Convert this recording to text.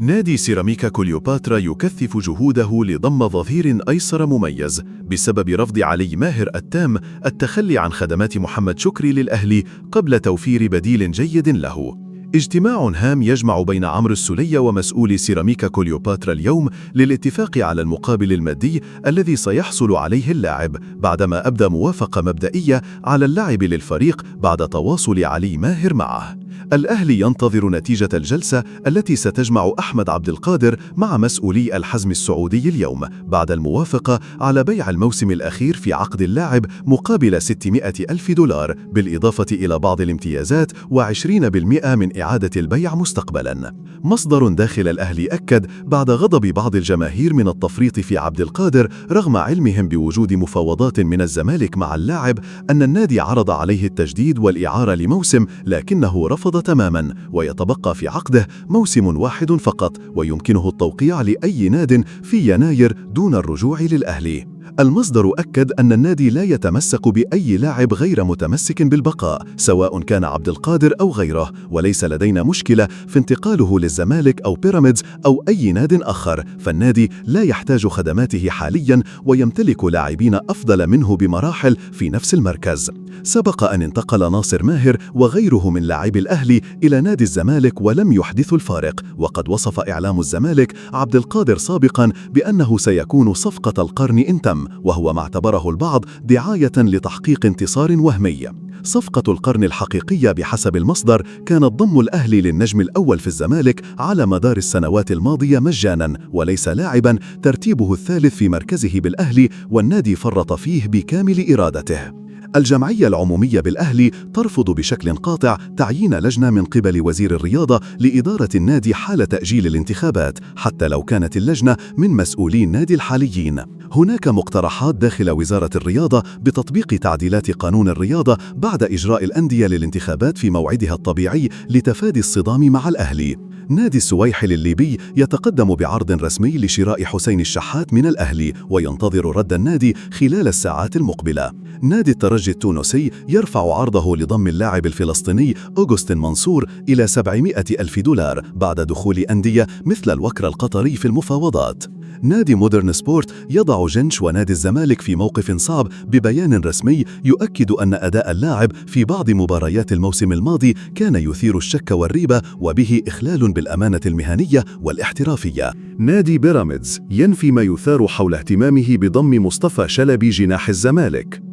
نادي سيراميكا كليوباترا يكثف جهوده لضم ظهير أيسر مميز بسبب رفض علي ماهر التام التخلي عن خدمات محمد شكري للأهلي قبل توفير بديل جيد له. اجتماع هام يجمع بين عمرو السولية ومسؤول سيراميكا كليوباترا اليوم للاتفاق على المقابل المادي الذي سيحصل عليه اللاعب بعدما أبدى موافقة مبدئية على اللعب للفريق بعد تواصل علي ماهر معه. الأهلي ينتظر نتيجة الجلسة التي ستجمع أحمد عبد القادر مع مسؤولي الحزم السعودي اليوم بعد الموافقة على بيع الموسم الأخير في عقد اللاعب مقابل 600 ألف دولار بالإضافة إلى بعض الامتيازات و20% من إعادة البيع مستقبلاً. مصدر داخل الأهلي أكد بعد غضب بعض الجماهير من التفريط في عبد القادر رغم علمهم بوجود مفاوضات من الزمالك مع اللاعب أن النادي عرض عليه التجديد والإعارة لموسم لكنه رفض تماماً ويتبقى في عقده موسم واحد فقط ويمكنه التوقيع لأي ناد في يناير دون الرجوع للأهلي. المصدر أكد أن النادي لا يتمسك بأي لاعب غير متمسك بالبقاء سواء كان عبد القادر أو غيره، وليس لدينا مشكلة في انتقاله للزمالك أو بيراميدز أو أي ناد آخر، فالنادي لا يحتاج خدماته حاليا ويمتلك لاعبين أفضل منه بمراحل في نفس المركز. سبق أن انتقل ناصر ماهر وغيره من لاعبي الأهلي إلى نادي الزمالك ولم يحدثوا الفارق، وقد وصف إعلام الزمالك عبد القادر سابقا بأنه سيكون صفقة القرن إن تم، وهو ما اعتبره البعض دعاية لتحقيق انتصار وهمي. صفقة القرن الحقيقية بحسب المصدر كانت ضم الأهلي للنجم الأول في الزمالك على مدار السنوات الماضية مجانا وليس لاعبا ترتيبه الثالث في مركزه بالأهلي والنادي فرط فيه بكامل إرادته. الجمعية العمومية بالأهلي ترفض بشكل قاطع تعيين لجنة من قبل وزير الرياضة لإدارة النادي حال تأجيل الانتخابات حتى لو كانت اللجنة من مسؤولي النادي الحاليين. هناك مقترحات داخل وزارة الرياضة بتطبيق تعديلات قانون الرياضة بعد إجراء الأندية للانتخابات في موعدها الطبيعي لتفادي الصدام مع الأهلي. نادي السويحل الليبي يتقدم بعرض رسمي لشراء حسين الشحات من الأهلي وينتظر رد النادي خلال الساعات المقبلة. نادي الترجي التونسي يرفع عرضه لضم اللاعب الفلسطيني أوغسطين منصور إلى 700 ألف دولار بعد دخول أندية مثل الوكر القطري في المفاوضات. نادي مودرن سبورت يضع جنش ونادي الزمالك في موقف صعب ببيان رسمي يؤكد أن أداء اللاعب في بعض مباريات الموسم الماضي كان يثير الشك والريبة وبه إخلال بالأمانة المهنية والاحترافية. نادي بيراميدز ينفي ما يثار حول اهتمامه بضم مصطفى شلبي جناح الزمالك.